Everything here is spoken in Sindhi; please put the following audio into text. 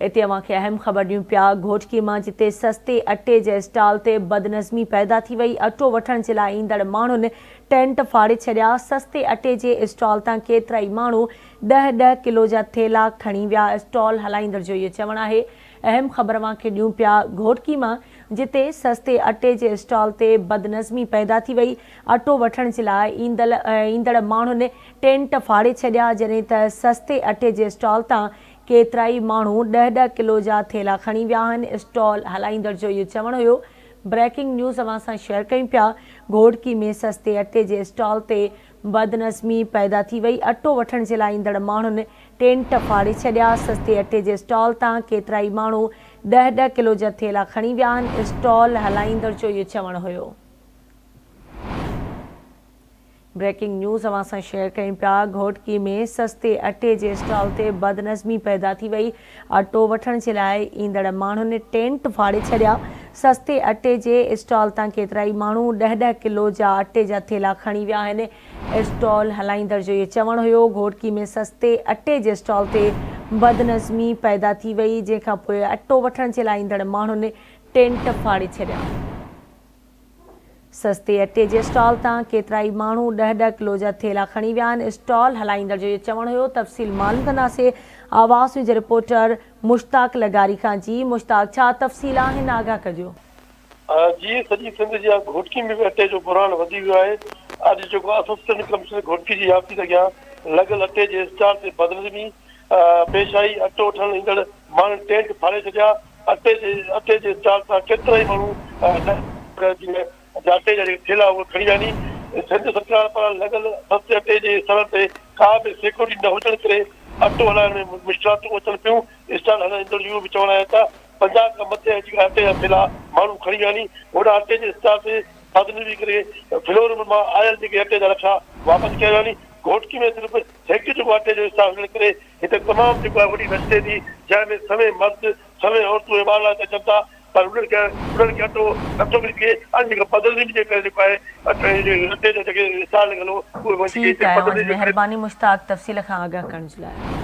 اتي اوهان کي اهم خبر ڏيون پيا گهوٽڪي مان جتي سستي اٽي جي اسٽال تي بدنظمي پيدا ٿي وئي، اٽو وٺڻ جي لاء ايندڙ ماڻهن ٽينٽ ڦاڙي ڇڏيا، سستي اٽي جي اسٽال تان ڪيترائي ماڻهو ڏهه ڏهه ڪلو جا ٿيلها کڻي ويا، اسٽال هلائيندڙ جو اهو چوڻ آهي اهم خبر اوهان کي ڏيون پيا گهوٽڪي مان جتي سستي اٽي جي اسٽال تي بدنظمي پيدا ٿي وئي، اٽو وٺڻ جي لاء ايندڙ ماڻهن ٽينٽ ڦاڙي ڇڏيا، جڏهن ته سستي اٽي جي اسٽال تان ڪيترائي ماڻهو ڏهه ڏهه ڪلو جا ٿيلها کڻي ويا آهن، اسٽال هلائيندڙ جو اهو چوڻ هيو بريڪنگ نيوز اوهان سان شيئر ڪيون پيا گهوٽڪي ۾ سستي اٽي جي اسٽال تي بدنظمي پيدا ٿي وئي، اٽو وٺڻ جي لاء ايندڙ ماڻهن ٽينٽ ڦاڙي ڇڏيا، سستي اٽي جي اسٽال تان ڪيترائي ماڻهو ڏهه ڏهه ڪلو جا ٿيلها کڻي ويا آهن، اسٽال هلائيندڙ جو اهو چوڻ هيو. بريڪنگ نيوز اوهان سان شيئر ڪيون پيا گهوٽڪي ۾ سستي اٽي جي اسٽال تي بدنظمي پيدا ٿي وئي اٽو وٺڻ جي لاء ايندڙ ماڻهن ٽينٽ ڦاڙي ڇڏيا سستي اٽي جي اسٽال تان ڪيترائي ماڻهو ڏهه ڏهه ڪلو جا اٽي جا ٿيلها کڻي ويا آهن اسٽال هلائيندڙ جو اهو چوڻ هيو گهوٽڪي ۾ سستي اٽي جي اسٽال تي بدنظمي پيدا ٿي وئي جنهن کان پوء اٽو وٺڻ جي لاء ايندڙ ماڻهن ٽينٽ ڦاڙي ڇڏيا. سستي اٽي جي اسٽال تان ڪيترائي ماڻهو ڏهه ڏهه ڪلو جا ٿيلها کڻي ويا آهن، اسٽال هلائيندڙ جو اهو چوڻ هيو، تفصيل معلوم ڪنداسين آواز نيوز جي رپورٽر مشتاق لغاري کان، جي مشتاق ڇا تفصيل آهن آگاهه ڪجو. جي سڄي سنڌ جيان گهوٽڪي ۾ به اٽي جو بحران وڌي ويو آهي، اڄ جيڪو اسسٽنٽ ڪمشنر گهوٽڪي جي آفيس اڳيان لڳل اٽي جي اسٽال تي بدنظمي پيش آئي، اٽو وٺڻ ايندڙ ماڻهن ٽينٽ ڦاڙي ڇڏيا، اٽي جي اٽي جي اسٽال تان ڪيترائي ماڻهو جا اٽي جا جيڪي ٿيلها اهي کڻي ويا ني. سنڌ سرڪار پاران لڳل سستي اٽي جي اسٽالن تي ڪا به سيڪيورٽي نه هجڻ ڪري اٽو هلائڻ ۾ مشڪلاتون اچن پيون. اسٽال هلائيندڙ جو اهو به چوڻ آهي ته 50 کان مٿي جيڪا اٽي جا ٿيلها ماڻهو کڻي ويا ني. هوڏانهن اٽي جي اسٽال تي بدنظمي ڪري فلور مل مان آيل جيڪي اٽي جا رکا واپس ڪيا ويا ني. گهوٽڪي ۾ صرف هڪ جيڪو اٽي جو اسٽال هجڻ ڪري هتي تمام جيڪو آهي وڏي رش ٿئي ٿي جنهن ۾ سوين مرد سوين عورتون ۽ ٻارڙا هتي اچن ٿا پر انهن کي انهن کي اٽو نٿو ملي سگهي ۽ جيڪا بدنظمي جي ڪري جيڪو آهي اٽي جي اٽي جو جيڪي اسٽال لڳل هو اهي جيڪي ٺيڪ هتي آهي اوهان بدنظمي جي جي ڪري مهرباني مشتاق تفصيل کان آگاهه ڪرڻ جي لاء.